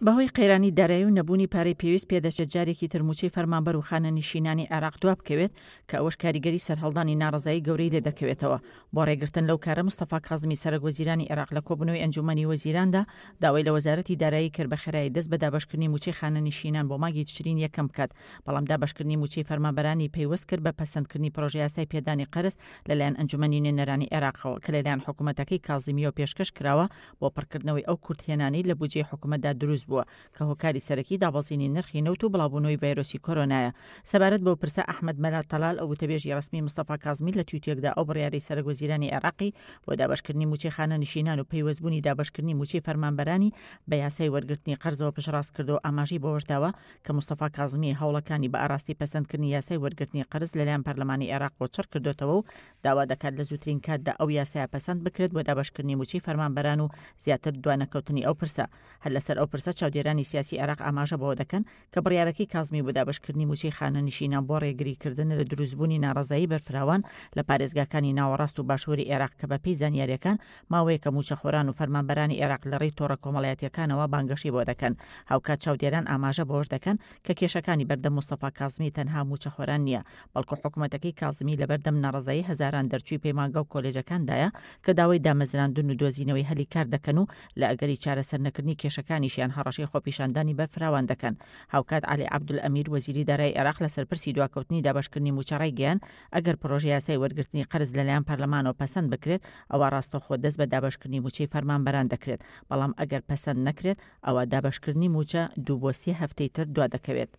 بەهۆی قەیرانی دارایی و نەبوونی پارەی پێویست پێدەچێت جارێکی تر مووچەی فەرمانبەر و خانەنشینانی عێراق دوابکەوێت کە ئەوەش کاریگەری سەرهەڵدانی ناڕەزایی گەورەی لێدەکەوێتەوە. بۆ ڕێگرتن لەو کارە مستەفا کازمی سەرەک وەزیرانی عێراق لە کۆبوونەوەی ئەنجوومەنی وەزیراندا داوای لە وەزارەتی دارایی کرد بە خێرایی دەست بە دابەشکردنی مووچەی خانەنشینان بۆ مانگی تشرین یەکەم بکات بەڵام دابەشکردنی مووچەی فەرمانبەرانی پەیوەست کرد بە پەسەندکردنی پرۆژەیاسای پێدانی قەرز لەلایەن ئەنجوومەنی نوێنەرانی عێراقەوە کە لەلایەن حکوومەتەکەی کازمییەوە پێشکەش کراوە بۆ پڕکردنەوەی ئەو کورتهێنانەی لە بودجەی حکومەتدا دروست بووە کە هۆکاری سەرەکی دابەزینی نرخی نەوت و بڵاوبوونەوەی ڤایرۆسی کۆرۆنایە. سەبارەت بەو پرسە ئەحمەد مەلا تەلال وتەبێژی ڕەسمی مستەفا کازمی لە تویتێکدا ئەو بڕیارەی سەرەک وەزیرانی عێراقی بۆ دابەشکردنی مووچەی خانەنشینان و پەیوەستبوونی دابەشکردنی مووچەی فەرمانبەرانی بە یاسای وەرگرتنی قەرزەوە پشتڕاست کردەوە ئاماژەی بەوەشداوە کە مستەفا کازمی هەوڵەکانی بە ئاراستەی پەسەندکردنی یاسای وەرگرتنی قەرز لەلایەن پەرلەمانی عێراقەوە چڕ کردۆتەوە و داوا دەکات لە زووترین کاتدا ئەو یاسایە پەسەند بکرێت بۆ دابەشکردنی مووچەی فەرمانبەران و زیاتر دوانەکەوتنی ئەو پرسە. هەر لەسەر ئەو پرسە چاودێرانی سیاسی عێراق ئاماژە بەوە دەکەن کە بڕیارەکەی کازمی بۆ دابەشکردنی مووچەی خانەنشینان بۆ ڕێگریکردنە لە دروستبوونی ناڕەزایی بەرفراوان لە پارێزگاکانی ناوەڕاست و باشووری عێراق کە بەپێی زانیارییەکان ماوەیەکە مووچەخۆران و فەرمانبەرانی عێراق لە ڕێی تۆڕە کۆمەڵایەتییەکانەوە بانگەشەی بۆ دەکەن. هاوکات چاودێران ئاماژە بەوەش دەکەن کە کێشەکانی بەردەم مستەفا کازمی تەنها مووچەخۆران نییە، بەڵکو حکومەتەکەی کازمی لەبەردەم ناڕەزایی هەزاران دەرچووی پەیمانگا و کۆلێجەکاندایە کە داوای دامەزراندن و دۆزینەوەی هەلی کار دەکەن و لە ئەگەری چارەسەرنەکردنی کێشەکانیشیان هەڕەشەی خۆپیشاندانی بەرفراوان دەکەن. هاوکات عەلی عەبدولئەمیر وەزیری دارایی عێراق لەسەر پرسی دواکەوتنی دابەشکردنی مووچە ڕایگەیاند، ئەگەر پڕۆژەیاسای وەرگرتنی قەرز لەلایەن پەرلەمانەوە پەسەند بکرێت ئەوا ڕاستەوخۆ دەست بە دابەشکردنی مووچەی فەرمانبەران دەکرێت، بەڵام ئەگەر پەسەند نەکرێت ئەوا دابەشکردنی مووچە دوو بۆ سێ هەفتەی تر دوادەکەوێت.